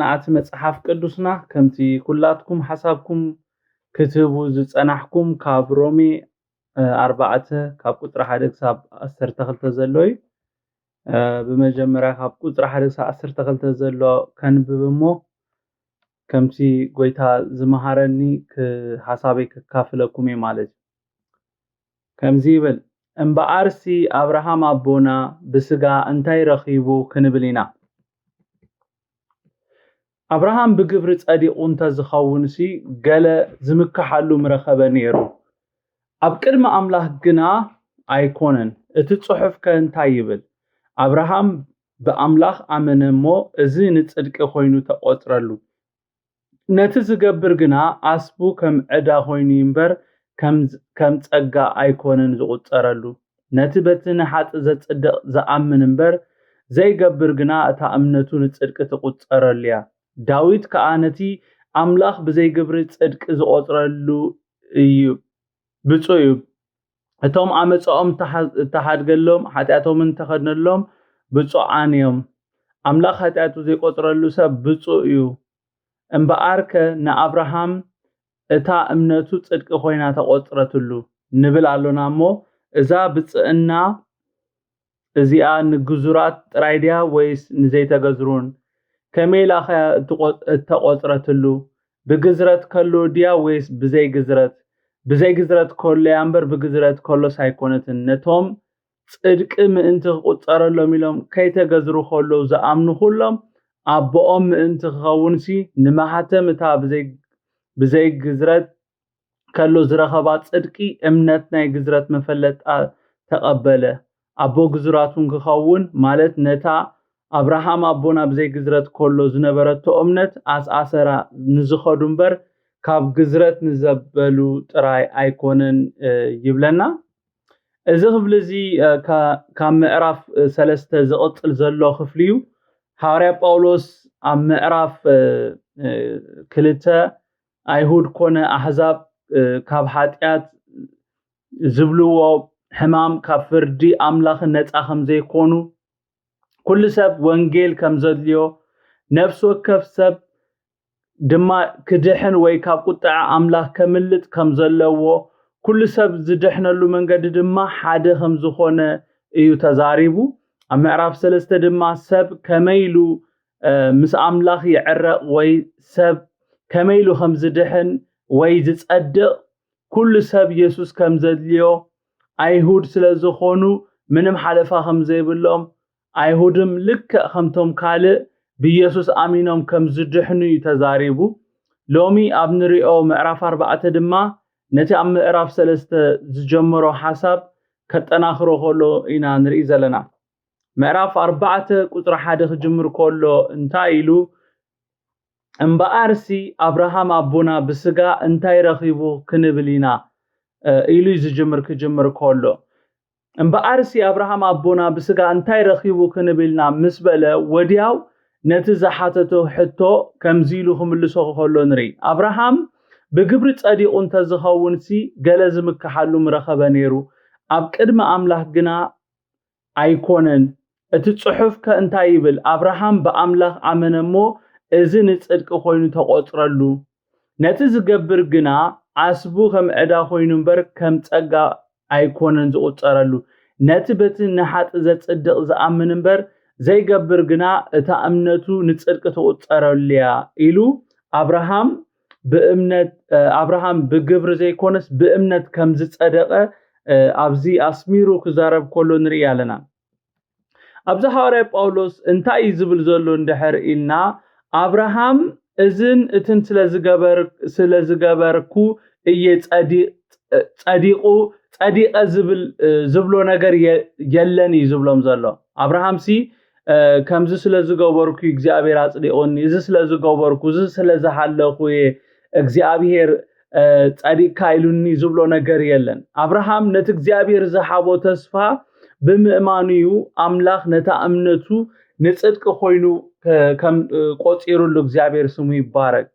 ናኣቲ መጽሓፍ ቅዱስና ከምቲ ኩላትኩም ሓሳብኩም ክትህቡ ዝጸናሕኩም ካብ ሮሜ ኣርባዕተ ካብ ቁጽሪ ሓደ ክሳብ ዓሰርተ ክልተ ዘሎ እዩ። ብመጀመርያ ካብ ቁጽሪ ሓደ ክሳብ ዓሰርተ ክልተ ዘሎ ከንብብ እሞ ከምቲ ጎይታ ዝመሃረኒ ሓሳበይ ክካፍለኩም እየ ማለት እዩ። ከምዚ ይብል፣ እምበኣርሲ ኣብርሃም ኣቦና ብስጋ እንታይ ረኺቡ ክንብል ኢና? ኣብርሃም ብግብሪ ጸዲቑ እንተዝኸውንሲ ገለ ዝምክሓሉ ምረኸበ ነይሩ። ኣብ ቅድሚ ኣምላኽ ግና ኣይኮነን። እቲ ጽሑፍ ከ እንታይ ይብል? ኣብርሃም ብኣምላኽ ኣመነ እሞ እዚ ንጽድቂ ኮይኑ ተቖጽረሉ። ነቲ ዝገብር ግና ኣስቡ ከም ዕዳ ኮይኑ እምበር ከም ጸጋ ኣይኮነን ዝቑጸረሉ። ነቲ በቲ ንሓጢ ዘጽድቕ ዝኣምን እምበር ዘይገብር ግና እታ እምነቱ ንጽድቂ ትቑጸረሉ እያ። ዳዊት ከኣ ነቲ ኣምላኽ ብዘይ ግብሪ ጽድቂ ዝቖጽረሉ እዩ፣ ብጹእ እዩ። እቶም ኣመጻኦም እተሓድገሎም፣ ሓጢኣቶምን እተኸድነሎም ብጹዓን እዮም። ኣምላኽ ሓጢኣቱ ዘይቆጽረሉ ሰብ ብጹእ እዩ። እምበኣርከ ንኣብርሃም እታ እምነቱ ጽድቂ ኮይና ተቆጽረትሉ ንብል ኣሎና እሞ፣ እዛ ብጽእና እዚኣ ንግዙራት ጥራይ ድያ ወይስ ንዘይተገዝሩን? ከመይ ኢላ ኸ እተቖጽረትሉ? ብግዝረት ከሎ ድያ ወይስ ብዘይ ግዝረት? ብዘይ ግዝረት ከሎ እያ እምበር ብግዝረት ከሎስ ኣይኮነትን። ነቶም ጽድቂ ምእንቲ ክቑጸረሎም ኢሎም ከይተገዝሩ ከለዉ ዝኣምኑ ኩሎም ኣቦኦም ምእንቲ ክኸውንሲ ንማሕተም እታ ብዘይ ብዘይ ግዝረት ከሎ ዝረኸባ ጽድቂ እምነት ናይ ግዝረት መፈለጣ ተቐበለ። ኣቦ ግዙራት እውን ክኸውን ማለት ነታ ኣብርሃም ኣቦና ብዘይ ግዝረት ከሎ ዝነበረቶ እምነት ኣስኣሰራ ንዝኸዱ እምበር ካብ ግዝረት ንዘበሉ ጥራይ ኣይኮነን ይብለና። እዚ ክፍሊ እዚ ካብ ምዕራፍ ሰለስተ ዝቕጽል ዘሎ ክፍሊ እዩ። ሃዋርያ ጳውሎስ ኣብ ምዕራፍ ክልተ ኣይሁድ ኮነ ኣሕዛብ ካብ ሓጢኣት ዝብልዎ ሕማም ካብ ፍርዲ ኣምላኽ ነፃ ከም ዘይኮኑ ኩሉ ሰብ ወንጌል ከም ዘድልዮ ነፍሲ ወከፍ ሰብ ድማ ክድሕን ወይ ካብ ቁጥዐ ኣምላኽ ከምልጥ ከም ዘለዎ ኩሉ ሰብ ዝድሕነሉ መንገዲ ድማ ሓደ ከም ዝኾነ እዩ ተዛሪቡ። ኣብ ምዕራፍ ሰለስተ ድማ ሰብ ከመይ ኢሉ ምስ ኣምላኽ ይዕረቕ ወይ ሰብ ከመይ ኢሉ ከም ዝድሕን ወይ ዝጸድቕ ኩሉ ሰብ የሱስ ከም ዘድልዮ ኣይሁድ ስለ ዝኾኑ ምንም ሓለፋ ከም ዘይብሎም ኣይሁድም ልክዕ ከምቶም ካልእ ብየሱስ ኣሚኖም ከም ዝድሕኑ እዩ ተዛሪቡ። ሎሚ ኣብ ንሪኦ ምዕራፍ ኣርባዕተ ድማ ነቲ ኣብ ምዕራፍ ሰለስተ ዝጀመሮ ሓሳብ ከጠናኽሮ ከሎ ኢና ንርኢ ዘለና። ምዕራፍ ኣርባዕተ ቁፅሪ ሓደ ክጅምር ከሎ እንታይ ኢሉ? እምበኣርሲ ኣብርሃም ኣቦና ብስጋ እንታይ ረኺቡ ክንብል ኢና ኢሉ እዩ ዝጅምር። ክጅምር ከሎ እምበኣርሲ ኣብርሃም ኣቦና ብስጋ እንታይ ረኺቡ ክንብል ኢና ምስ በለ ወዲያው ነቲ ዝሓተቶ ሕቶ ከምዚ ኢሉ ክምልሶ ከሎ ንርኢ። ኣብርሃም ብግብሪ ጸዲቑ እንተዝኸውንሲ ገለ ዝምክሓሉ ምረኸበ ነይሩ፣ ኣብ ቅድሚ ኣምላኽ ግና ኣይኮነን። እቲ ጽሑፍ ከ እንታይ ይብል? ኣብርሃም ብኣምላኽ ኣመነ እሞ እዚ ንጽድቂ ኮይኑ ተቖጽረሉ። ነቲ ዝገብር ግና ዓስቡ ከም ዕዳ ኮይኑ እምበር ከም ጸጋ ኣይኮነን ዝቑጸረሉ። ነቲ በቲ ንሓጢ ዘጽድቕ ዝኣምን እምበር ዘይገብር ግና እታ እምነቱ ንጽድቂ ትቑጸረሉ እያ ኢሉ ኣብርሃም ብእምነት ኣብርሃም ብግብሪ ዘይኮነስ ብእምነት ከም ዝጸደቐ ኣብዚ ኣስሚሩ ክዛረብ ከሎ ንርኢ ኣለና። ኣብዚ ሃዋርያ ጳውሎስ እንታይ እዩ ዝብል ዘሎ እንድሕር ኢልና ኣብርሃም እዝን እትን ስለ ዝገበርኩ እየ ጸዲቑ ጸዲቐ ዝብል ዝብሎ ነገር የለን እዩ ዝብሎም ዘሎ። ኣብርሃምሲ ከምዚ ስለ ዝገበርኩ እግዚኣብሔር ኣጽዲቑኒ፣ እዚ ስለ ዝገበርኩ፣ እዚ ስለ ዝሃለኹ እየ እግዚኣብሔር ጸዲቕካ ኢሉኒ ዝብሎ ነገር የለን። ኣብርሃም ነቲ እግዚኣብሔር ዝሃቦ ተስፋ ብምእማኑ እዩ ኣምላኽ ነታ እምነቱ ንጽድቂ ኮይኑ ከም ቆጺሩሉ እግዚኣብሔር ስሙ ይባረክ።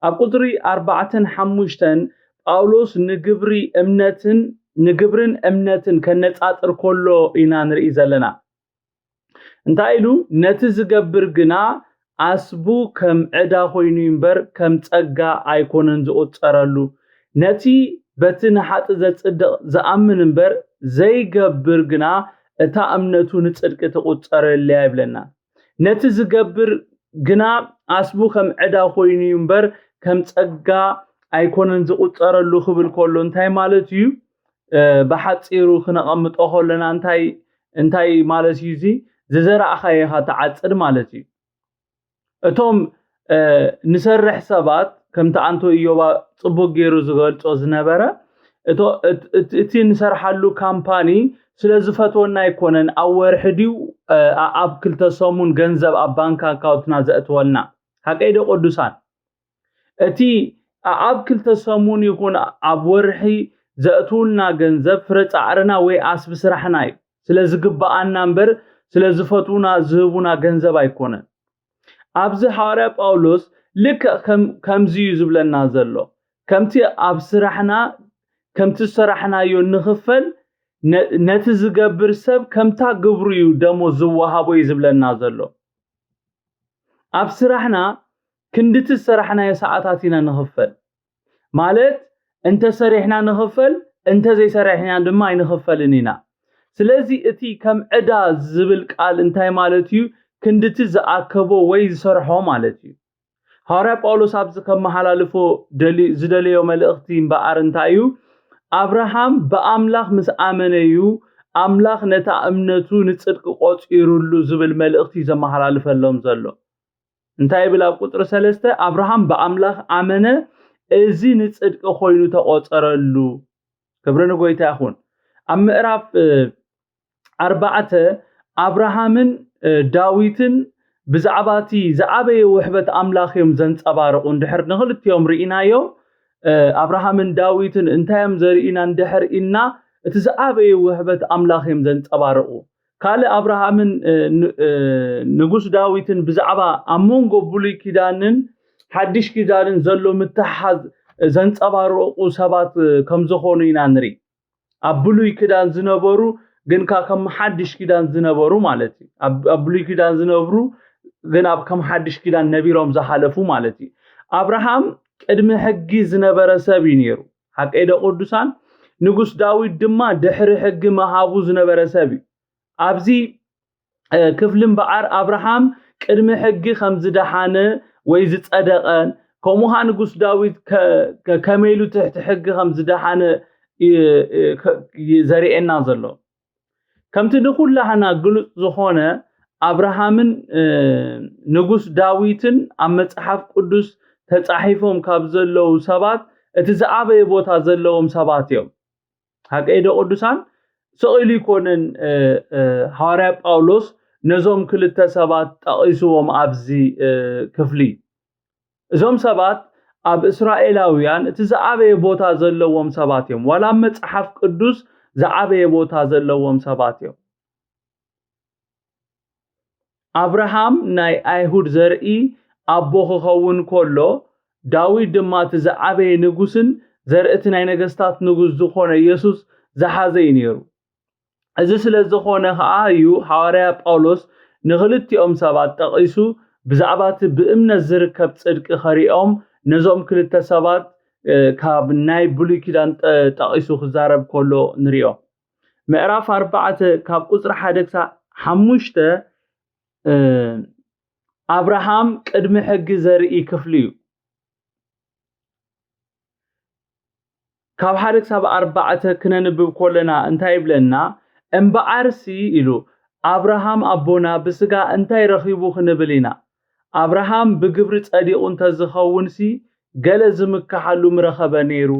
ኣብ ቁጽሪ ኣርባዕተን ሓሙሽተን ጳውሎስ ንግብሪ እምነትን ንግብርን እምነትን ከነጻጽር ከሎ ኢና ንርኢ ዘለና። እንታይ ኢሉ? ነቲ ዝገብር ግና ኣስቡ ከም ዕዳ ኮይኑ እምበር ከም ጸጋ ኣይኮነን ዝቑጸረሉ። ነቲ በቲ ንሓጢ ዘጽድቕ ዝኣምን እምበር ዘይገብር ግና እታ እምነቱ ንጽድቂ ትቑጸረሉ እያ ይብለና። ነቲ ዝገብር ግና ኣስቡ ከም ዕዳ ኮይኑ እዩ እምበር ከም ጸጋ ኣይኮነን ዝቑጸረሉ ክብል ከሎ እንታይ ማለት እዩ? ብሓፂሩ ክነቐምጦ ከለና እንታይ እንታይ ማለት እዩ? እዚ ዝዘራእኻዮ ኢኻ ትዓፅድ ማለት እዩ። እቶም ንሰርሕ ሰባት ከምቲ ኣንቶ ኢዮባ ፅቡቅ ገይሩ ዝገልፆ ዝነበረ እቲ ንሰርሓሉ ካምፓኒ ስለ ዝፈትወና ኣይኮነን ኣብ ወርሒ ድዩ ኣብ ክልተ ሰሙን ገንዘብ ኣብ ባንክ ኣካውንትና ዘእትወልና። ሓቀይ ዶ ቅዱሳን? እቲ ኣብ ክልተ ሰሙን ይኹን ኣብ ወርሒ ዘእትውልና ገንዘብ ፍረ ፃዕርና ወይ ኣስቢ ስራሕና እዩ። ስለ ዝግበኣና እምበር ስለ ዝፈትውና ዝህቡና ገንዘብ ኣይኮነን። ኣብዚ ሃዋርያ ጳውሎስ ልክዕ ከምዚ እዩ ዝብለና ዘሎ። ከምቲ ኣብ ስራሕና ከምቲ ዝሰራሕናዮ ንኽፈል ነቲ ዝገብር ሰብ ከምታ ግብሩ እዩ ደሞዝ ዝወሃቦ እዩ ዝብለና ዘሎ። ኣብ ስራሕና ክንድቲ ዝሰራሕናዮ ሰዓታት ኢና ንኽፈል። ማለት እንተሰሪሕና ንኽፈል፣ እንተዘይሰሪሕና ድማ ኣይንኽፈልን ኢና። ስለዚ እቲ ከም ዕዳ ዝብል ቃል እንታይ ማለት እዩ? ክንድቲ ዝኣከቦ ወይ ዝሰርሖ ማለት እዩ። ሃዋርያ ጳውሎስ ኣብዚ ከመሓላልፎ ዝደለዮ መልእኽቲ እምበኣር እንታይ እዩ? ኣብርሃም ብኣምላኽ ምስ ኣመነ እዩ ኣምላኽ ነታ እምነቱ ንጽድቂ ቆጺሩሉ ዝብል መልእኽቲ ዘመሓላልፈሎም ዘሎ። እንታይ ይብል ኣብ ቁፅሪ ሰለስተ? ኣብርሃም ብኣምላኽ ኣመነ፣ እዚ ንፅድቂ ኮይኑ ተቆፀረሉ። ክብሪ ንጎይታ ይኹን። ኣብ ምዕራፍ ኣርባዕተ ኣብርሃምን ዳዊትን ብዛዕባ እቲ ዝዓበየ ውሕበት ኣምላኽ እዮም ዘንፀባርቑ። እንድሕር ንክልቲኦም ርኢናዮም ኣብርሃምን ዳዊትን እንታይ እዮም ዘርእዩና እንድሕር ኢልና እቲ ዝዓበየ ውሕበት ኣምላኽ እዮም ዘንፀባርቑ። ካልእ ኣብርሃምን ንጉስ ዳዊትን ብዛዕባ ኣብ መንጎ ብሉይ ኪዳንን ሓድሽ ኪዳንን ዘሎ ምትሓዝ ዘንፀባርቑ ሰባት ከም ዝኾኑ ኢና ንርኢ። ኣብ ብሉይ ኪዳን ዝነበሩ ግን ካብ ከም ሓድሽ ኪዳን ዝነበሩ ማለት እዩ። ኣብ ብሉይ ኪዳን ዝነብሩ ግን ኣብ ከም ሓድሽ ኪዳን ነቢሮም ዝሓለፉ ማለት እዩ። ኣብርሃም ቅድሚ ሕጊ ዝነበረ ሰብ እዩ ነይሩ። ሓቀይ ዶ ቅዱሳን? ንጉስ ዳዊት ድማ ድሕሪ ሕጊ ምሃቡ ዝነበረ ሰብ እዩ። ኣብዚ ክፍሊ እምበኣር ኣብርሃም ቅድሚ ሕጊ ከም ዝደሓነ ወይ ዝጸደቐን ከምኡ ኸዓ ንጉስ ዳዊት ከመይ ኢሉ ትሕቲ ሕጊ ከም ዝደሓነ ዘርእየና ዘሎ። ከምቲ ንኹላህና ግሉጽ ዝኾነ ኣብርሃምን ንጉስ ዳዊትን ኣብ መጽሓፍ ቅዱስ ተጻሒፎም ካብ ዘለዉ ሰባት እቲ ዝዓበየ ቦታ ዘለዎም ሰባት እዮም። ሓቀይ ዶ ቅዱሳን? ስቕ ኢሉ ኣይኮነን ሃዋርያ ጳውሎስ ነዞም ክልተ ሰባት ጠቒስዎም ኣብዚ ክፍሊ። እዞም ሰባት ኣብ እስራኤላውያን እቲ ዝዓበየ ቦታ ዘለዎም ሰባት እዮም። ዋላ ኣብ መጽሓፍ ቅዱስ ዝዓበየ ቦታ ዘለዎም ሰባት እዮም። ኣብርሃም ናይ ኣይሁድ ዘርኢ ኣቦ ክኸውን ከሎ ዳዊት ድማ እቲ ዝዓበየ ንጉስን ዘርእቲ ናይ ነገስታት ንጉስ ዝኾነ የሱስ ዝሓዘ እዩ ነይሩ። እዚ ስለ ዝኾነ ኸዓ እዩ ሃዋርያ ጳውሎስ ንኽልቲኦም ሰባት ጠቒሱ ብዛዕባ እቲ ብእምነት ዝርከብ ጽድቂ ኸርእዮም ነዞም ክልተ ሰባት ካብ ናይ ብሉይ ኪዳን ጠቒሱ ክዛረብ ከሎ ንሪኦ። ምዕራፍ ኣርባዕተ ካብ ቁፅሪ ሓደ ክሳብ ሓሙሽተ ኣብርሃም ቅድሚ ሕጊ ዘርኢ ክፍሊ እዩ። ካብ ሓደ ክሳብ ኣርባዕተ ክነንብብ ከለና እንታይ ይብለና? እምበኣርሲ ኢሉ ኣብርሃም ኣቦና ብስጋ እንታይ ረኺቡ ክንብል ኢና? ኣብርሃም ብግብሪ ጸዲቑ እንተዝኸውንሲ ገለ ዝምክሓሉ ምረኸበ ነይሩ።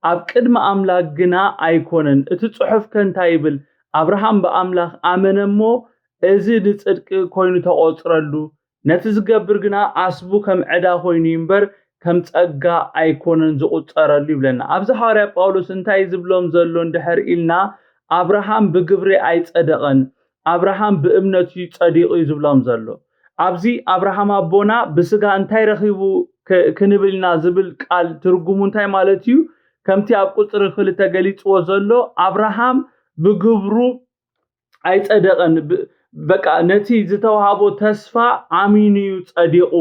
ኣብ ቅድሚ ኣምላክ ግና ኣይኮነን። እቲ ጽሑፍከ እንታይ ይብል? ኣብርሃም ብኣምላክ ኣመነ እሞ እዚ ንጽድቂ ኮይኑ ተቖጽረሉ። ነቲ ዝገብር ግና ዓስቡ ከም ዕዳ ኮይኑ እዩ እምበር ከም ጸጋ ኣይኮነን ዝቑጸረሉ ይብለና። ኣብዚ ሃዋርያ ጳውሎስ እንታይ ዝብሎም ዘሎ እንድሕር ኢልና ኣብርሃም ብግብሪ ኣይጸደቐን፣ ኣብርሃም ብእምነት እዩ ጸዲቑ እዩ ዝብሎም ዘሎ። ኣብዚ ኣብርሃም ኣቦና ብስጋ እንታይ ረኺቡ ክንብል ኢና ዝብል ቃል ትርጉሙ እንታይ ማለት እዩ? ከምቲ ኣብ ቁፅሪ ክልተ ገሊፅዎ ዘሎ ኣብርሃም ብግብሩ ኣይፀደቐን። በቃ ነቲ ዝተዋሃቦ ተስፋ ኣሚኑ እዩ ጸዲቑ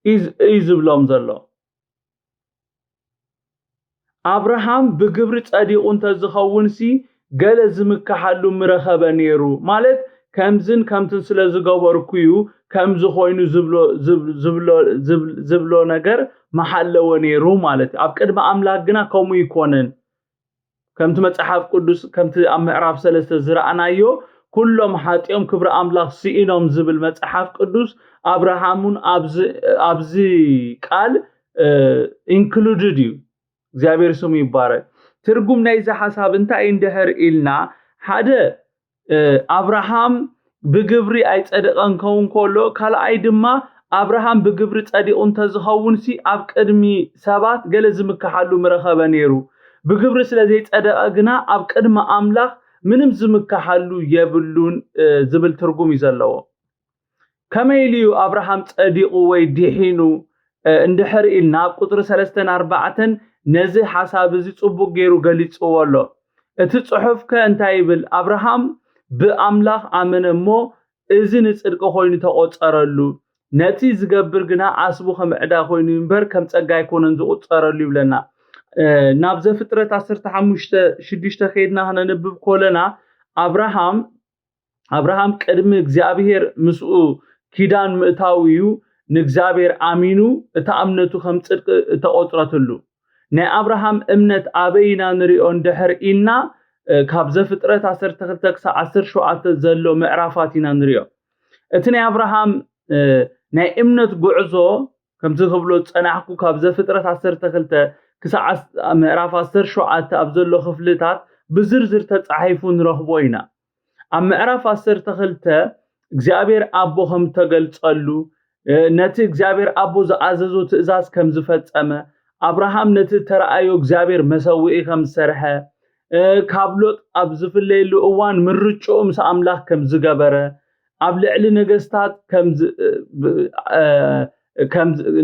እዩ ዝ- እዩ ዝብሎም ዘሎ። ኣብርሃም ብግብሪ ጸዲቑ እንተዝኸውንሲ ገለ ዝምከሓሉ ምረኸበ ነይሩ። ማለት ከምዝን ከምትን ስለ ዝገበርኩ እዩ ከምዚ ኮይኑ ዝብሎ ዝብ- ዝብሎ ዝብ- ዝብሎ ነገር መሓለወ ነይሩ ማለት እዩ። ኣብ ቅድሚ ኣምላኽ ግና ከምኡ ይኮነን። ከምቲ መጽሓፍ ቅዱስ ከምቲ ኣብ ምዕራፍ ሰለስተ ዝረኣናዮ ኩሎም ሓጢኦም ክብሪ ኣምላኽ ስኢኖም ዝብል መጽሓፍ ቅዱስ ኣብርሃም እውን ኣብዚ ኣብዚ ቃል included እዩ። እግዚኣብሔር ስሙ ይባረክ። ትርጉም ናይዚ ሓሳብ እንታይ እንድሕር ኢልና ሓደ ኣብርሃም ብግብሪ ኣይጸደቐን ከውን ከሎ ካልኣይ ድማ ኣብርሃም ብግብሪ ጸዲቑ እንተዝኸውን ሲ ኣብ ቅድሚ ሰባት ገለ ዝምከሓሉ ምረኸበ ነይሩ። ብግብሪ ስለ ዘይጸደቐ ግና ኣብ ቅድሚ ኣምላኽ ምንም ዝምከሓሉ የብሉን ዝብል ትርጉም እዩ ዘለዎ። ከመይ ኢሉ እዩ ኣብርሃም ጸዲቑ ወይ ድሒኑ እንድሕር ኢልና ኣብ ቁጽሪ ሰለስተን ኣርባዕተን ነዚ ሓሳብ እዚ ጽቡቕ ገይሩ ገሊጽዎ ኣሎ። እቲ ጽሑፍ ከ እንታይ ይብል? ኣብርሃም ብኣምላኽ ኣመነ እሞ እዚ ንጽድቂ ኮይኑ ተቖጸረሉ። ነቲ ዝገብር ግና ዓስቡ ከም ዕዳ ኮይኑ እምበር ከም ጸጋ ኣይኮነን ዝቑጸረሉ ይብለና። ናብ ዘፍጥረት ዓሰርተ ሓሙሽተ ሽዱሽተ ከይድና ክነንብብ ኮለና ኣብርሃም ኣብርሃም ቅድሚ እግዚኣብሔር ምስኡ ኪዳን ምእታው እዩ ንእግዚኣብሔር ኣሚኑ እታ እምነቱ ከም ጽድቂ እተቖጽረትሉ። ናይ ኣብርሃም እምነት ኣበይ ኢና ንሪኦ እንድሕር ኢልና ካብ ዘፍጥረት ዓሰርተ ክልተ ክሳብ ዓሰርተ ሸውዓተ ዘሎ ምዕራፋት ኢና ንሪኦ። እቲ ናይ ኣብርሃም ናይ እምነት ጉዕዞ ከምቲ ክብሎ ዝጸናሕኩ ካብ ዘፍጥረት ዓሰርተ ክልተ ክሳብ ምዕራፍ ዓሰርተ ሸውዓተ ኣብ ዘሎ ክፍልታት ብዝርዝር ተጻሒፉ ንረኽቦ ኢና። ኣብ ምዕራፍ ዓሰርተ ክልተ እግዚኣብሔር ኣቦ ከም ተገልጸሉ ነቲ እግዚኣብሔር ኣቦ ዝኣዘዞ ትእዛዝ ከም ዝፈጸመ ኣብርሃም ነቲ ተረኣዮ እግዚኣብሔር መሰውኢ ከም ዝሰርሐ ካብ ሎጥ ኣብ ዝፍለየሉ እዋን ምርጭኡ ምስ ኣምላኽ ከም ዝገበረ ኣብ ልዕሊ ነገስታት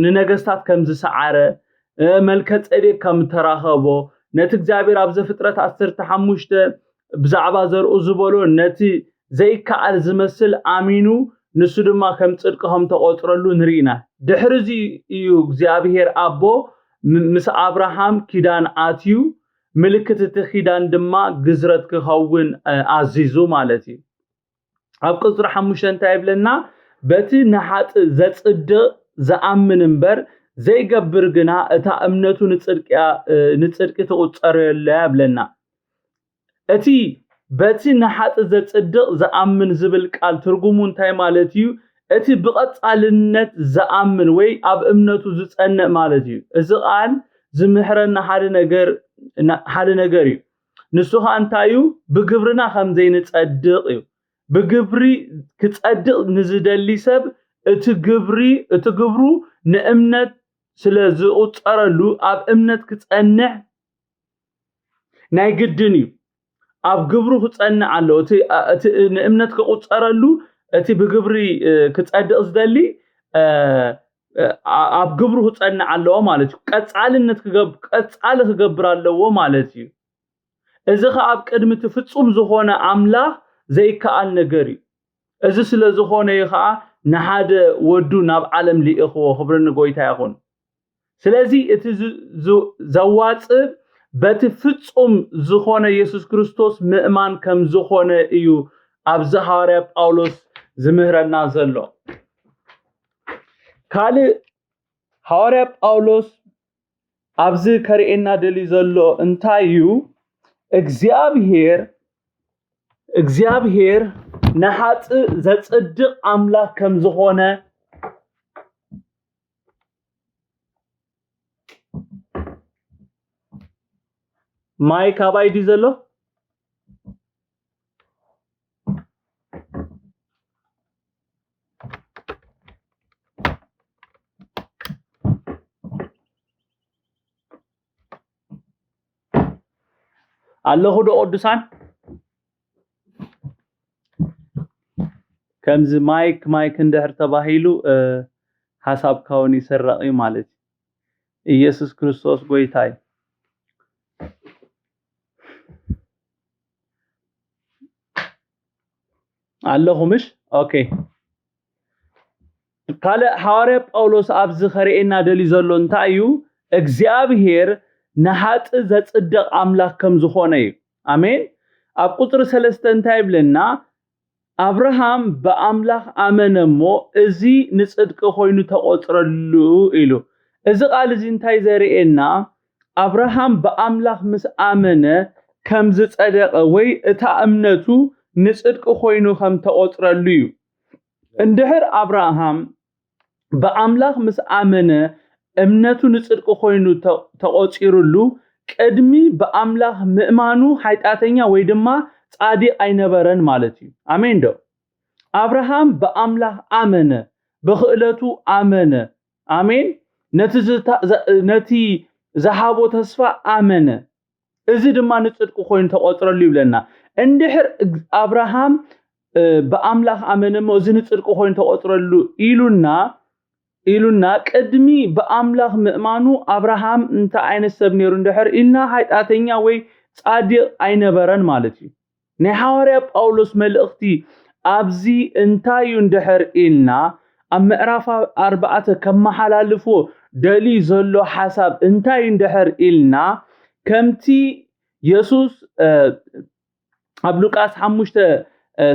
ንነገስታት ከም ዝሰዓረ መልከ ጼዴቅ ከም ተራኸቦ ነቲ እግዚኣብሔር ኣብ ዘፍጥረት ዓሰርተ ሓሙሽተ ብዛዕባ ዘርኡ ዝበሎ ነቲ ዘይከኣል ዝመስል ኣሚኑ ንሱ ድማ ከም ጽድቂ ከም ተቆጽረሉ ንርኢ ኢና። ድሕሪ እዚ እዩ እግዚኣብሔር ኣቦ ምስ ኣብርሃም ኪዳን ኣትዩ ምልክት እቲ ኪዳን ድማ ግዝረት ክኸውን ኣዚዙ ማለት እዩ። ኣብ ቁጽሪ ሓሙሽተ እንታይ ይብለና? በቲ ንሓጥእ ዘጽድቕ ዝኣምን እምበር ዘይገብር ግና እታ እምነቱ ንጽድቂ ትቑጸረሉ እያ ይብለና። እቲ በቲ ንሓጥእ ዘጽድቕ ዝኣምን ዝብል ቃል ትርጉሙ እንታይ ማለት እዩ? እቲ ብቐጻልነት ዝኣምን ወይ ኣብ እምነቱ ዝጸንዕ ማለት እዩ። እዚ ቃል ዝምህረና ሓደ ነገር ሓደ ነገር እዩ። ንሱ ኸኣ እንታይ እዩ? ብግብርና ከም ዘይንጸድቕ እዩ። ብግብሪ ክጸድቕ ንዝደሊ ሰብ እቲ ግብሪ እቲ ግብሩ ንእምነት ስለ ዝቑጸረሉ ኣብ እምነት ክጸንዕ ናይ ግድን እዩ። ኣብ ግብሩ ክጸንዕ ኣለዎ። እቲ እቲ ንእምነት ክቑጸረሉ እቲ ብግብሪ ክጸድቕ ዝደሊ ኣብ ግብሩ ክጸንዕ ኣለዎ ማለት እዩ። ቀጻልነት ቀጻሊ ክገብር ኣለዎ ማለት እዩ። እዚ ኸኣ ኣብ ቅድሚ እቲ ፍጹም ዝኾነ ኣምላኽ ዘይከኣል ነገር እዩ። እዚ ስለ ዝኾነ እዩ ኸኣ ንሓደ ወዱ ናብ ዓለም ልኢኽዎ። ክብሪ ንጎይታ ይኹን። ስለዚ እቲ ዘዋጽእ በቲ ፍጹም ዝኾነ የሱስ ክርስቶስ ምእማን ከም ዝኾነ እዩ ኣብዚ ሃዋርያ ጳውሎስ ዝምህረና ዘሎ። ካልእ ሃዋርያ ጳውሎስ ኣብዚ ከርእየና ደልዩ ዘሎ እንታይ እዩ? እግዚኣብሔር እግዚኣብሔር ንሓጥእ ዘጽድቕ ኣምላኽ ከም ዝኾነ ማይክ ኣባይ ድዩ ዘሎ? ኣለኹ ዶ ቅዱሳን? ከምዚ ማይክ ማይክ እንድሕር ተባሂሉ ሓሳብካ እውን ይስረቕ እዩ ማለት እዩ። ኢየሱስ ክርስቶስ ጎይታ እዩ። ኣለኹ ምሽ? ኦኬ። ካልእ ሓዋርያ ጳውሎስ ኣብዚ ከርእየና ደልዩ ዘሎ እንታይ እዩ? እግዚኣብሔር ንሓጥእ ዘጽድቕ ኣምላኽ ከም ዝኾነ እዩ። ኣሜን። ኣብ ቁጽሪ ሰለስተ እንታይ ይብለና? ኣብርሃም ብኣምላኽ ኣመነ እሞ እዚ ንጽድቂ ኮይኑ ተቆጽረሉ ኢሉ። እዚ ቃል እዚ እንታይ ዘርእየና? ኣብርሃም ብኣምላኽ ምስ ኣመነ ከም ዝጸደቐ ወይ እታ እምነቱ ንጽድቂ ኮይኑ ከም ተቆጽረሉ እዩ። እንድሕር ኣብርሃም ብኣምላኽ ምስ ኣመነ እምነቱ ንጽድቂ ኮይኑ ተ- ተቆጺሩሉ፣ ቅድሚ ብኣምላኽ ምእማኑ ሓጢኣተኛ ወይ ድማ ጻዲቕ ኣይነበረን ማለት እዩ። ኣሜን ዶ? ኣብርሃም ብኣምላኽ ኣመነ፣ ብኽእለቱ ኣመነ። ኣሜን። ነቲ ዝታ- ዘ- ነቲ ዝሃቦ ተስፋ ኣመነ። እዚ ድማ ንጽድቂ ኮይኑ ተቆጽረሉ ይብለና። እንድሕር እግ- ኣብርሃም እ፣ ብኣምላኽ ኣመነ እሞ እዚ ንጽድቂ ኮይኑ ተቆጽረሉ ኢሉና ኢሉና ቅድሚ ብኣምላኽ ምእማኑ ኣብርሃም እንታይ ዓይነት ሰብ ነይሩ እንድሕር ኢልና ሓጢኣተኛ ወይ ጻዲቕ ኣይነበረን ማለት እዩ። ናይ ሓዋርያ ጳውሎስ መልእኽቲ ኣብዚ እንታይ እዩ እንድሕር ኢልና ኣብ ምዕራፍ ኣርባዕተ ከመሓላልፎ ደልዩ ዘሎ ሓሳብ እንታይ እዩ እንድሕር ኢልና ከምቲ የሱስ እ፣ ኣብ ሉቃስ ሓሙሽተ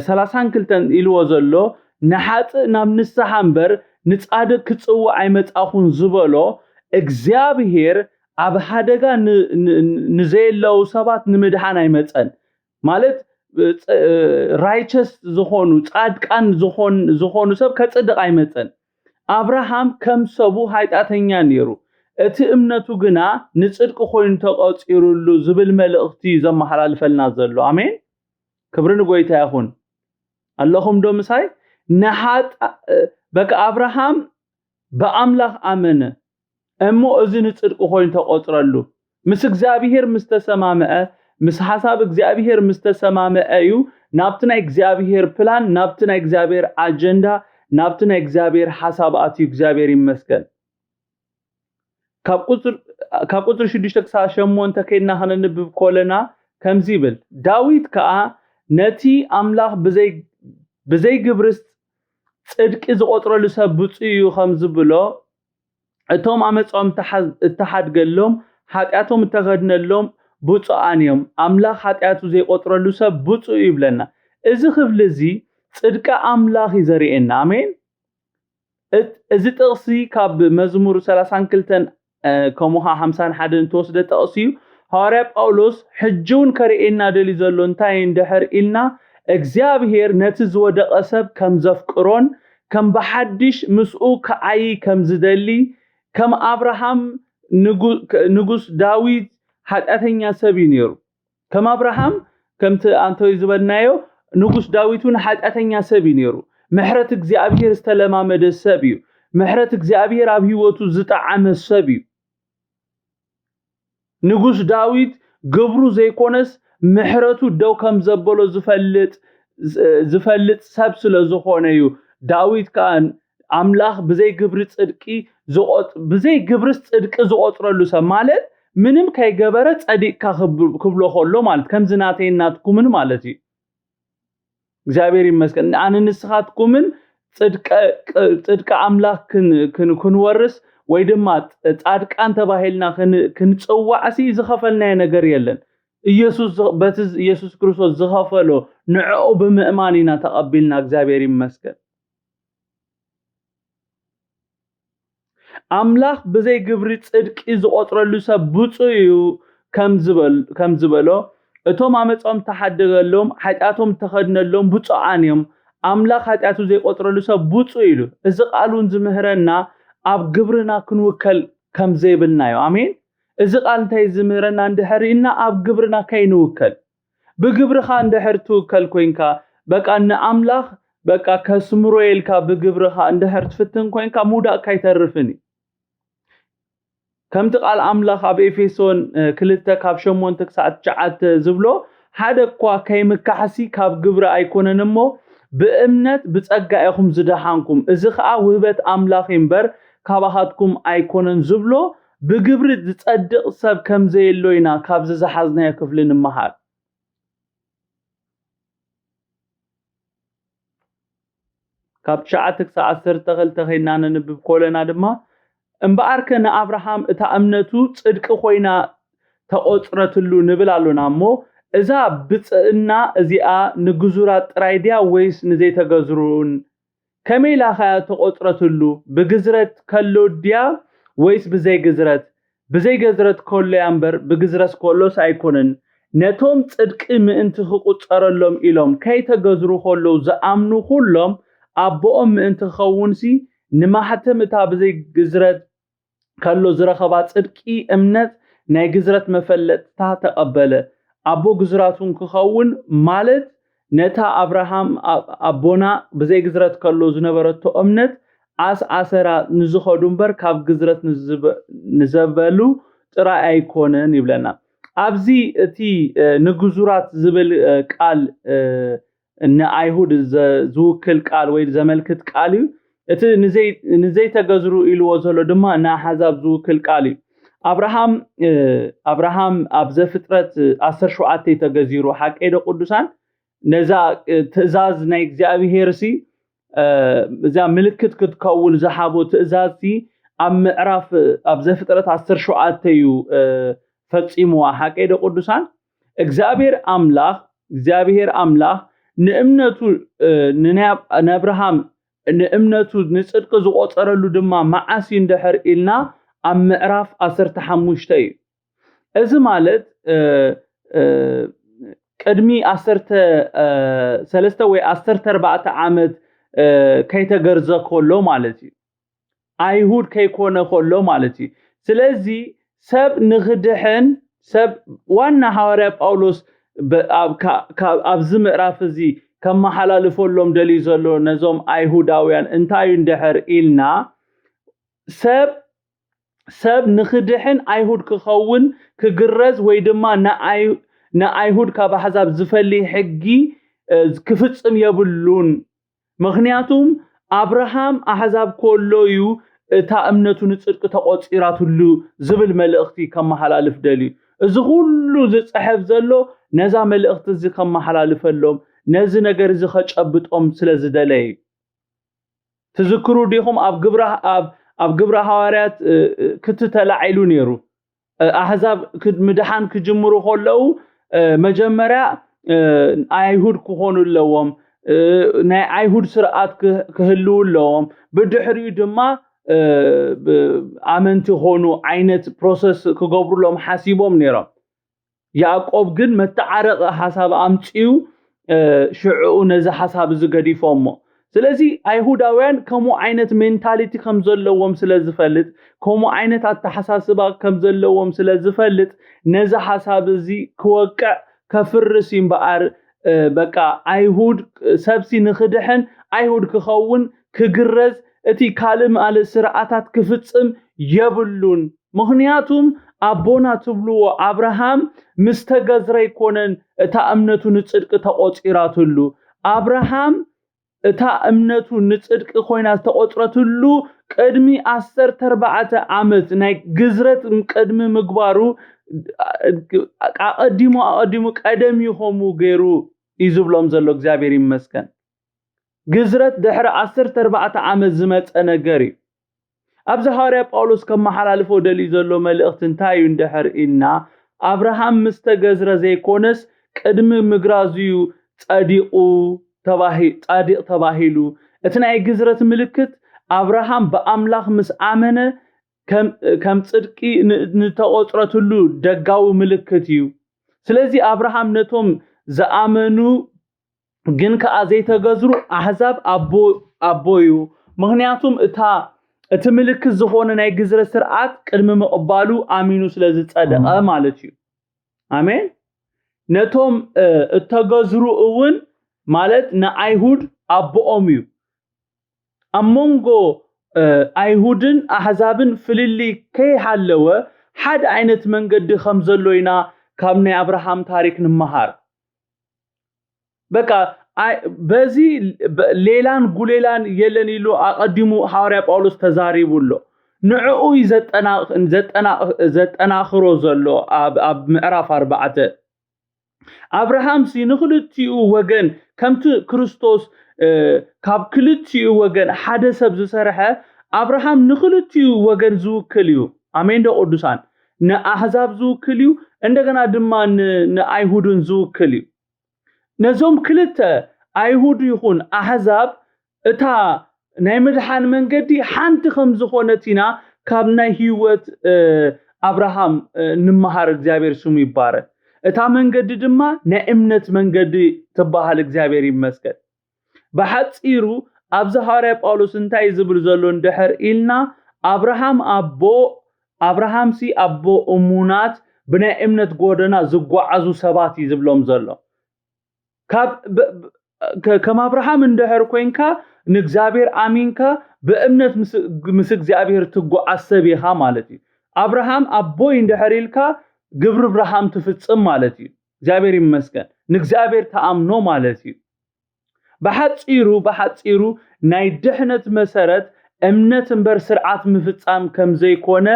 ሰላሳን ክልተን ኢልዎ ዘሎ ንሓጥእ ናብ ንስሓ እምበር ንጻድቕ ክጽውዕ ኣይመጻኹን ዝበሎ እግዚኣብሔር ኣብ ሓደጋ ን- ን- ንዘየለዉ ሰባት ንምድሓን ኣይመጸን ማለት ራይቸስ ዝኾኑ ጻድቃን ዝኾን- ዝኾኑ ሰብ ከጽድቕ ኣይመጸን ኣብርሃም ከም ሰቡ ሃይጣተኛ ነይሩ እቲ እምነቱ ግና ንጽድቂ ኮይኑ ተቆጺሩሉ ዝብል መልእኽቲ እዩ ዘመሓላልፈልና ዘሎ ኣሜን ክብሪ ንጎይታ ይኹን ኣለኹም ዶ ምሳይ ንሓጣ በቃ ኣብርሃም ብኣምላኽ ኣመነ እሞ እዚ ንጽድቂ ኮይኑ ተቆጽረሉ ምስ እግዚኣብሔር ምስ ተሰማምዐ ምስ ሓሳብ እግዚኣብሔር ምስ ተሰማምዐ እዩ ናብቲ ናይ እግዚኣብሔር ፕላን ናብቲ ናይ እግዚኣብሔር ኣጀንዳ ናብቲ ናይ እግዚኣብሔር ሓሳብ ኣትዩ እግዚኣብሔር ይመስገን ካብ ቁፅሪ ሽዱሽተ ክሳብ ሸሞንተ ከይድና ከነንብብ ኮለና ከምዚ ይብል ዳዊት ከዓ ነቲ ኣምላኽ ብዘይ ግብርስ ፅድቂ ዝቆፅረሉ ሰብ ብፁ እዩ ከም ዝብሎ እቶም ኣመፃኦም እተሓድገሎም ሓጢኣቶም እተኸድነሎም ብፁዓን እዮም ኣምላኽ ሓጢኣቱ ዘይቆፅረሉ ሰብ ብፁ ይብለና እዚ ክፍሊ እዚ ፅድቂ ኣምላኽ እዩ ዘርእየና ኣሜን እዚ ጥቕሲ ካብ መዝሙር ሰላሳን ክልተን ከምኡ ከዓ ሓምሳን ሓደን እተወስደ ጥቕሲ እዩ። ሃዋርያ ጳውሎስ ሕጂ እውን ከርእየና ደልዩ ዘሎ እንታይ እንድሕር ኢልና እግዚኣብሔር ነቲ ዝወደቐ ሰብ ከም ዘፍቅሮን ከም ብሓድሽ ምስኡ ክዓይ ከም ዝደሊ ከም ኣብርሃም ንጉስ ዳዊት ሓጢኣተኛ ሰብ እዩ ነይሩ። ከም ኣብርሃም ከምቲ ኣንቶይ ዝበልናዮ ንጉስ ዳዊት እውን ሓጢኣተኛ ሰብ እዩ ነይሩ። ምሕረት እግዚኣብሔር ዝተለማመደ ሰብ እዩ። ምሕረት እግዚኣብሔር ኣብ ህይወቱ ዝጠዓመ ሰብ እዩ። ንጉስ ዳዊት ግብሩ ዘይኮነስ ምሕረቱ ደው ከም ዘበሎ ዝፈልጥ ዝፈልጥ ሰብ ስለ ዝኾነ እዩ። ዳዊት ከዓ ኣምላኽ ብዘይ ግብሪ ጽድቂ ዝቆጽ ብዘይ ግብርስ ጽድቂ ዝቆጽረሉ ሰብ ማለት ምንም ከይገበረ ጸዲቅካ ክብ- ክብሎ ከሎ ማለት ከምዚ ናተይን ናትኩምን ማለት እዩ እግዚኣብሔር ይመስገን ኣነ ንስኻትኩምን ጽድቀ- ጽድቂ ኣምላኽ ክን- ክን- ክንወርስ ወይ ድማ ጻድቃን ተባሂልና ክን- ክንጽዋዕሲ ዝኸፈልናዮ ነገር የለን ኢየሱስ ዝ- በቲ ዝ- ኢየሱስ ክርስቶስ ዝኸፈሎ ንዕኡ ብምእማን ኢና ተቐቢልና እግዚኣብሔር ይመስገን ኣምላኽ ብዘይ ግብሪ ጽድቂ ዝቖጽረሉ ሰብ ብፁዕ እዩ ከም ዝበሎ፣ እቶም ዓመጾም እተሓደገሎም፣ ሓጢኣቶም እተኸድነሎም ብፁዓን እዮም። ኣምላኽ ሓጢኣቱ ዘይቆጽረሉ ሰብ ብፁዕ ኢሉ። እዚ ቃል እውን ዝምህረና ኣብ ግብርና ክንውከል ከም ዘይብልና እዩ። ኣሜን። እዚ ቃል እንታይ ዝምህረና እንድሕር ኢልና ኣብ ግብርና ከይንውከል። ብግብርኻ እንድሕር ትውከል ኮይንካ በቃ ንኣምላኽ በቃ ከስምሮ ኢልካ ብግብርኻ እንድሕር ትፍትን ኮይንካ ምውዳቕካ ኣይተርፍን እዩ። ከምቲ ቃል ኣምላኽ ኣብ ኤፌሶን ክልተ ካብ ሸሞንተ ክሳዕ ትሽዓተ ዝብሎ ሓደ እኳ ከይምካሕሲ ካብ ግብሪ ኣይኮነን እሞ ብእምነት ብጸጋ ኢኹም ዝደሓንኩም እዚ ኸኣ ውህበት ኣምላኽ እምበር ካባኻትኩም ኣይኮነን ዝብሎ ብግብሪ ዝጸድቕ ሰብ ከም ዘየሎ ኢና ካብዚ ዝሓዝናዮ ክፍሊ ንምሃር። ካብ ትሽዓተ ክሳብ ዓሰርተ ክልተ ከይና ነንብብ ኮለና ድማ፣ እምበኣርከ ንኣብርሃም እታ እምነቱ ጽድቂ ኮይና ተቖጽረትሉ ንብል ኣሎና እሞ፣ እዛ ብጽእና እዚኣ ንግዙራት ጥራይ ድያ ወይስ ንዘይተገዝሩን? ከመይ ኢላ ኸያ ተቖጽረትሉ? ብግዝረት ከሎ ድያ ወይስ ብዘይግዝረት? ብዘይገዝረት ከሎ እያ እምበር፣ ብግዝረት ከሎስ ኣይኮነን። ነቶም ጽድቂ ምእንቲ ክቑጸረሎም ኢሎም ከይተገዝሩ ከለዉ ዝኣምኑ ኩሎም፣ ኣቦኦም ምእንቲ ክኸውንሲ፣ ንማሕተም እታ ብዘይግዝረት ከሎ ዝረኸባ ጽድቂ እምነት ናይ ግዝረት መፈለጥታ ተቐበለ። ኣቦ ግዝራቱን ክኸውን ማለት፣ ነታ ኣብርሃም ኣ-፣ ኣቦና ብዘይግዝረት ከሎ ዝነበረቶ እምነት ኣስኣሰራ፣ ንዝኸዱ እምበር ካብ ግዝረት ንዝበ-፣ ንዘበሉ ጥራይ ኣይኮነን ይብለና። ኣብዚ እቲ፣ እ፣ ንግዙራት ዝብል፣ እ፣ ቃል፣ እ፣ ንኣይሁድ ዘ-፣ ዝውክል ቃል ወይ ዘመልክት ቃል እዩ። እቲ ንዘይ-፣ ንዘይተገዝሩ ኢልዎ ዘሎ ድማ ንኣሕዛብ ዝውክል ቃል እዩ። ኣብርሃም፣ እ፣ ኣብርሃም ኣብ ዘፍጥረት ዓሰርተ ሸውዓተ ተገዚሩ፣ ሓቀይ ዶ ቅዱሳን? ነዛ፣ እ፣ ትእዛዝ ናይ እግዚኣብሄር ሲ፣ እ፣ እዛ ምልክት ክትከውን ዝሃቦ ትእዛዝ ሲ ኣብ ምዕራፍ፣ ኣብ ዘፍጥረት ዓሰርተ ሸውዓተ እዩ፣ እ፣ ፈጺምዋ። ሓቀይ ዶ ቅዱሳን? እግዚኣብሄር ኣምላኽ፣ እግዚኣብሄር ኣምላኽ ንእምነቱ፣ እ፣ ንናይ-፣ ንኣብርሃም ንእምነቱ ንጽድቂ ዝቖጸረሉ ድማ መዓስ እዩ እንድሕር ኢልና፣ ኣብ ምዕራፍ ዓሰርተ ሓሙሽተ እዩ። እዚ ማለት፣ እ፣ እ፣ ቅድሚ ዓሰርተ፣ እ፣ ሰለስተ ወይ ዓሰርተ ኣርባዕተ ዓመት፣ እ፣ ከይተገርዘ ከሎ ማለት እዩ። ኣይሁድ ከይኮነ ከሎ ማለት እዩ። ስለዚ ሰብ ንኽድሕን፣ ሰብ፣ ዋና ሃዋርያ ጳውሎስ ብ-፣ ኣብ፣ ካ-፣ ካብ፣ ኣብዚ ምዕራፍ እዚ ከመሓላልፈሎም ደልዩ ዘሎ ነዞም ኣይሁዳውያን እንታይ እዩ እንድሕር ኢልና፣ ሰብ፣ ሰብ ንኽድሕን ኣይሁድ ክኸውን፣ ክግረዝ ወይ ድማ ንኣይ-፣ ንኣይሁድ ካብ ኣሕዛብ ዝፈሊ ሕጊ፣ እ፣ ክፍጽም የብሉን። ምኽንያቱም ኣብርሃም ኣሕዛብ ከሎ እዩ እታ እምነቱ ንጽድቂ ተቖጺራትሉ ዝብል መልእኽቲ ከመሓላልፍ ደልዩ። እዚ ኩሉ ዝጽሕፍ ዘሎ ነዛ መልእኽቲ እዚ ከመሓላልፈሎም፣ ነዚ ነገር እዚ ከጨብጦም ስለ ዝደለየ እዩ። ትዝክሩ ዲኹም? ኣብ ግብረ፣ ኣብ፣ ኣብ ግብረ ሃዋርያት፣ እ፣ እ፣ ክቲ ተላዒሉ ነይሩ። እ፣ ኣሕዛብ ክ-፣ ምድሓን ክጅምሩ ከለዉ፣ እ፣ መጀመርያ፣ እ፣ ኣይሁድ ክኾኑ ኣለዎም፣ እ፣ ናይ ኣይሁድ ስርዓት ክህ-፣ ክህልዉ ኣለዎም። ብድሕሪኡ ድማ፣ እ፣ ብ-፣ ኣመንቲ ኾኑ ዓይነት ፕሮሰስ ክገብሩሎም ሓሲቦም ነይሮም። ያዕቆብ ግን መተዓረቒ ሓሳብ ኣምጺኡ፣ እ፣ ሽዕኡ ነዚ ሓሳብ እዚ ገዲፎሞ። ስለዚ ኣይሁዳውያን ከምኡ ዓይነት ሜንታሊቲ ከም ዘለዎም ስለ ዝፈልጥ፣ ከምኡ ዓይነት ኣተሓሳስባ ከም ዘለዎም ስለ ዝፈልጥ፣ ነዚ ሓሳብ እዚ ክወቅዕ፣ ከፍርስ እዩ እምበኣር፣ እ፣ በቃ ኣይሁድ፣ ሰብሲ ንኽድሕን፣ ኣይሁድ ክኸውን፣ ክግረዝ፣ እቲ ካልእ ማለት ስርዓታት ክፍጽም የብሉን። ምኽንያቱም ኣቦና ትብልዎ ኣብርሃም ምስ ተገዝረ ኣይኮነን እታ እምነቱ ንጽድቂ ተቖጺራትሉ። ኣብርሃም እታ እምነቱ ንጽድቂ ኮይና ዝተቖጽረትሉ ቅድሚ ዓሰርተ ኣርባዕተ ዓመት ናይ ግዝረት ቅድሚ ምግባሩ ኣቐዲሙ፣ ኣቐዲሙ ቀደም እዩ ከምኡ ገይሩ እዩ ዝብሎም ዘሎ። እግዚኣብሔር ይመስገን። ግዝረት ድሕሪ ዓሰርተ ኣርባዕተ ዓመት ዝመጸ ነገር እዩ። ኣብዚ ሃዋርያ ጳውሎስ ከመሓላልፎ ደልዩ ዘሎ መልእኽቲ እንታይ እዩ እንድሕር ኢልና፣ ኣብርሃም ምስ ተገዝረ ዘይኮነስ ቅድሚ ምግረዙ እዩ ጸዲቑ ተባሂ-፣ ጻድቕ ተባሂሉ። እቲ ናይ ግዝረት ምልክት ኣብርሃም ብኣምላኽ ምስ ኣመነ ከም፣ ከም ጽድቂ ን-፣ ንተቖጽረትሉ ደጋዊ ምልክት እዩ። ስለዚ ኣብርሃም ነቶም ዝኣመኑ ግን ከኣ ዘይተገዝሩ ኣሕዛብ ኣቦ፣ ኣቦ እዩ። ምኽንያቱም እታ፣ እቲ ምልክት ዝኾነ ናይ ግዝረ ስርዓት ቅድሚ ምቕባሉ ኣሚኑ ስለ ዝጸደቐ ማለት እዩ። ኣሜን። ነቶም፣ እ፣ እተገዝሩ እውን ማለት ንኣይሁድ ኣቦኦም እዩ። ኣብ መንጎ፣ እ፣ ኣይሁድን ኣሕዛብን ፍልልይ ከይሃለወ ሓደ ዓይነት መንገዲ ከም ዘሎ ኢና ካብ ናይ ኣብርሃም ታሪክ ንምሃር። በቃ፣ ኣይ-፣ በዚ በ-፣ ሌላን ጉሌላን የለን ኢሉ ኣቐዲሙ ሃዋርያ ጳውሎስ ተዛሪቡ ኣሎ። ንዕኡ እዩ ዘጠና-፣ ዘጠና-፣ ዘጠናኽሮ ዘሎ ኣብ፣ ኣብ ምዕራፍ ኣርባዕተ። ኣብርሃምሲ ንኽልቲኡ ወገን ከምቲ ክርስቶስ እ፣ ካብ ክልቲኡ ወገን ሓደ ሰብ ዝሰርሐ፣ ኣብርሃም ንክልቲኡ ወገን ዝውክል እዩ። ኣሜን ዶ ቅዱሳን? ንኣህዛብ ዝውክል እዩ፣ እንደገና ድማ ን- ንኣይሁድን ዝውክል እዩ። ነዞም ክልተ፣ ኣይሁድ ይኹን ኣህዛብ፣ እታ ናይ ምድሓን መንገዲ ሓንቲ ከም ዝኾነት ኢና ካብ ናይ ህይወት እ፣ ኣብርሃም እ፣ ንመሃር። እግዚኣብሔር ስሙ ይባረክ። እታ መንገዲ ድማ ናይ እምነት መንገዲ ትበሃል። እግዚኣብሔር ይመስገን። ብሓፂሩ ኣብዚ ሃዋርያ ጳውሎስ እንታይ ዝብል ዘሎ እንድሕር ኢልና፣ ኣብርሃም ኣቦ ኣብርሃምሲ ኣቦ እሙናት፣ ብናይ እምነት ጎደና ዝጓዓዙ ሰባት እዩ ዝብሎም ዘሎ። ካብ ብ- ብ- ከ- ከም ኣብርሃም እንድሕር ኮይንካ፣ ንእግዚኣብሔር ኣሚንካ፣ ብእምነት ምስ- ምስ እግዚኣብሔር ትጓዓዝ ሰብ ኢኻ ማለት እዩ። ኣብርሃም ኣቦይ እንድሕር ኢልካ፣ ግብሪ ኣብርሃም ትፍጽም ማለት እዩ። እግዚኣብሔር ይመስገን፣ ንእግዚኣብሔር ተኣምኖ ማለት እዩ። ብሓፂሩ ብሓፂሩ ናይ ድሕነት መሰረት እምነት እምበር ስርዓት ምፍፃም ከም ዘይኮነ፣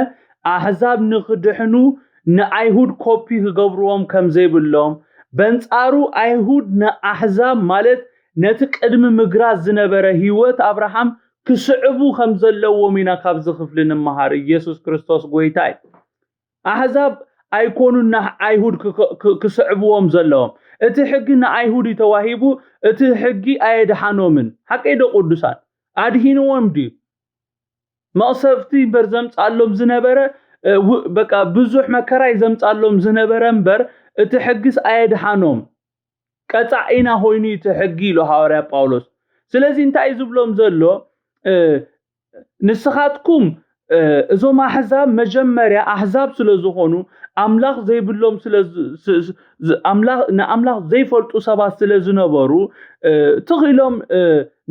ኣህዛብ ንክድሕኑ ንኣይሁድ ኮፒ ክገብርዎም ከም ዘይብሎም፣ በንፃሩ ኣይሁድ ንኣህዛብ ማለት ነቲ ቅድሚ ምግራዝ ዝነበረ ህይወት ኣብርሃም ክስዕቡ ከም ዘለዎም ኢና ካብዚ ክፍሊ ንምሃር። ኢየሱስ ክርስቶስ ጎይታ እዩ። ኣህዛብ ኣይኮኑን ንኣይሁድ ክስዕብዎም ዘለዎም። እቲ ሕጊ ንኣይሁድ እዩ ተዋሂቡ፣ እቲ ሕጊ ኣየድሓኖምን። ሓቀይ ዶ ቅዱሳን? ኣድሂንዎም ድዩ? መቕሰፍቲ እምበር ዘምፃሎም ዝነበረ፣ በቃ ብዙሕ መከራይ ዘምፃሎም ዝነበረ እምበር፣ እቲ ሕጊስ ኣየድሓኖም። ቀፃዒና ኮይኑ እዩ እቲ ሕጊ ኢሉ ሃዋርያ ጳውሎስ። ስለዚ እንታይ እዩ ዝብሎም ዘሎ? ንስኻትኩም እዞም ኣሕዛብ መጀመርያ ኣሕዛብ ስለ ዝኾኑ፣ ኣምላኽ ዘይብሎም ስለ ንኣምላኽ ዘይፈልጡ ሰባት ስለ ዝነበሩ፣ ትኽኢሎም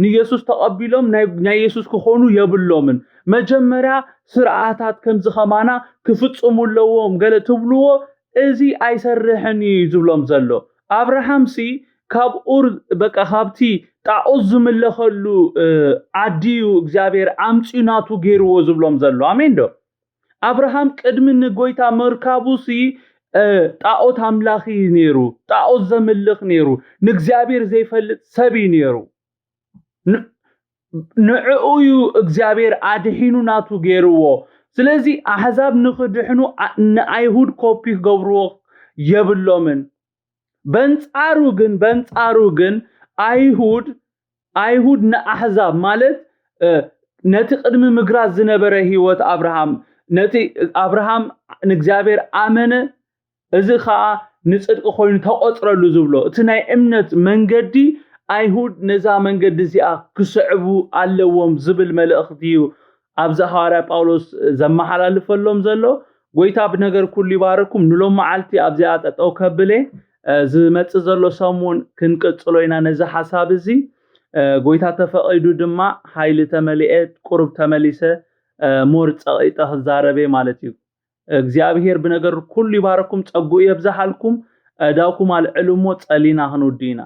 ንየሱስ ተቐቢሎም ናይ የሱስ ክኾኑ የብሎምን። መጀመርያ ስርዓታት ከምዚ ከማና ክፍፅሙ ኣለዎም ገለ ትብልዎ፣ እዚ ኣይሰርሕን እዩ ዝብሎም ዘሎ። ኣብርሃምሲ ካብ ኡር በቃ ካብቲ ጣዖት ዝምለኸሉ ዓዲ እዩ እግዚኣብሔር ኣምፅኡ ናቱ ገይርዎ ዝብሎም ዘሎ። ኣሜን ዶ? ኣብርሃም ቅድሚ ንጎይታ ምርካቡሲ ጣዖት ኣምላኽ እዩ ነይሩ። ጣዖት ዘምልኽ ነይሩ። ንእግዚኣብሔር ዘይፈልጥ ሰብ እዩ ነይሩ። ንዕኡ እዩ እግዚኣብሔር ኣድሒኑ ናቱ ገይርዎ። ስለዚ ኣሕዛብ ንክድሕኑ ንኣይሁድ ኮፒ ክገብርዎ የብሎምን። በንጻሩ ግን በንጻሩ ግን ኣይሁድ ኣይሁድ ንኣሕዛብ ማለት ነቲ ቅድሚ ምግራዝ ዝነበረ ህይወት ኣብርሃም ነቲ ኣብርሃም ንእግዚኣብሔር ኣመነ፣ እዚ ኸኣ ንጽድቂ ኮይኑ ተቆጽረሉ ዝብሎ እቲ ናይ እምነት መንገዲ ኣይሁድ ነዛ መንገዲ እዚኣ ክስዕቡ ኣለዎም ዝብል መልእኽቲ እዩ ኣብዚ ሃዋርያ ጳውሎስ ዘመሓላልፈሎም ዘሎ። ጎይታ ብነገር ኩሉ ይባርኩም። ንሎም መዓልቲ ኣብዚኣ ጠጠው ከብለ ዝመጽእ ዘሎ ሰሙን ክንቅጽሎ ኢና ነዚ ሓሳብ እዚ። ጎይታ ተፈቒዱ ድማ ሓይሊ ተመሊኤ ቁሩብ ተመሊሰ ሞር ጸቒጠ ክዛረበ ማለት እዩ። እግዚኣብሔር ብነገር ኩሉ ይባረኩም፣ ጸጉኡ የብዝሓልኩም። ዳውኩም ኣልዕሉ እሞ ጸሊና ክንውዲ ኢና።